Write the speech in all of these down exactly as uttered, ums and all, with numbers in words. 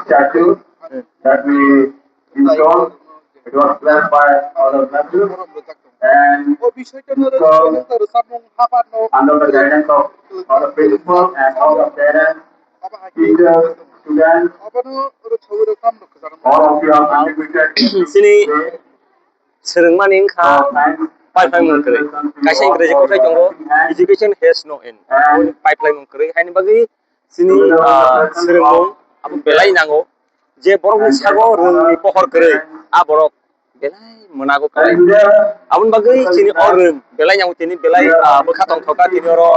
Statue that we installed, it was planned by our nephew, and so under the guidance of our principal and all the parents, teachers, students, all of you have contributed. Sini swrwngmani wngkha pipeline mung kwrwi. Kaisa Ingreji kothai tongo, "Education has no end." Pipeline mung kwrwi haini bagwi chini, ah, swrwngmung abo belai nango. Je borokni sago rwngni pohor kwrwi, a borok belai mwnago kwrwi. Aboni bagwi chini o rwng belai nango, tini belai, ah, bwkha tongthokha, tini oro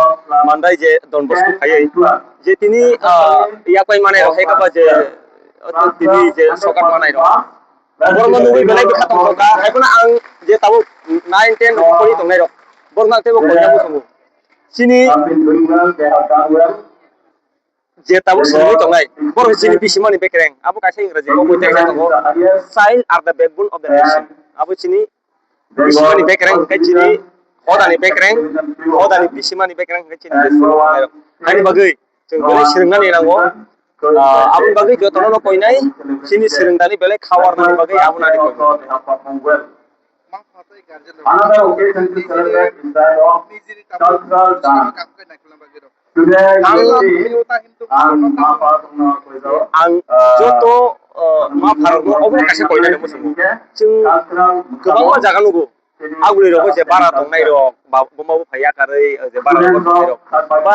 mandai je Don Bosco phaiwi. Je tini, ah, yapai manai rok hai kha ba je, tini je sokat manai rok. Borokno nugwi belai bwkha tongthokha. Hai phano ang je tabuk nine, ten rok pori tongnai rok. Borokno ang teibo koina muchungo. Chini je tabuk swrwngwi tongnai, borok chini bisimani bekereng. Abo kaisa Ingreji kok bai teisa tongo, "Child are the backbone of the nation." Abo chini bisimani bekereng, hwnkhe chini hodani bekereng, hodani bisimani bekereng, hwnkhe chini bisimani bekereng. Haini bagwi chwng belai swrwngnani nango. Ah, aboni bagwi jotono no koinai, chini swrwngdani belai khawarnani bagwi abo nani koinai. Another occasion to celebrate the cultural dance. Today, you see, ang ma pha tongno koijago. Ang joto, uh, ma pharokno obo kaisa koinani muchungo. Chwng kwbangma jaga nugo. Aboni rogo je bara tongnai rok, ba, buma bupha yakarwi, je bara rogo tongnai rok. Ba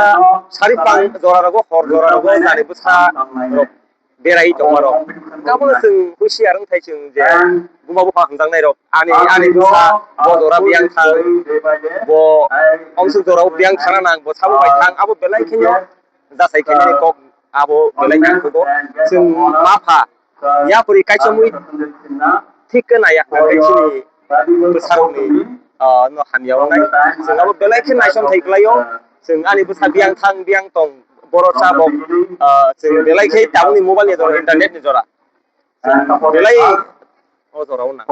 sari pang jora rogo, hor jora rogo, nani bwsa rok berai tongma rok. Abono chwng husiar wngthai chwng je buma bupha hwnjaknai rok. Ani, ani bwsa bo jora biyang thang, bo ongsu jora o biyang thana nang, bo sabo bai thang, abo belai kheno jasai khainani kok abo belai kheno khugo. Chwng ma pha yapri kaisa mui thik khe naiya kha khe chini bwsarokni, ah, no hamya wngnai. Chwng abo belai khe naisong thai kwlaio. Chwng ani bwsa biyang thang biyang tong, boro cha bok, ah, chwng belai khe tabukni mobile ni jora, internet ni jora. Chwng belai o jora o nang.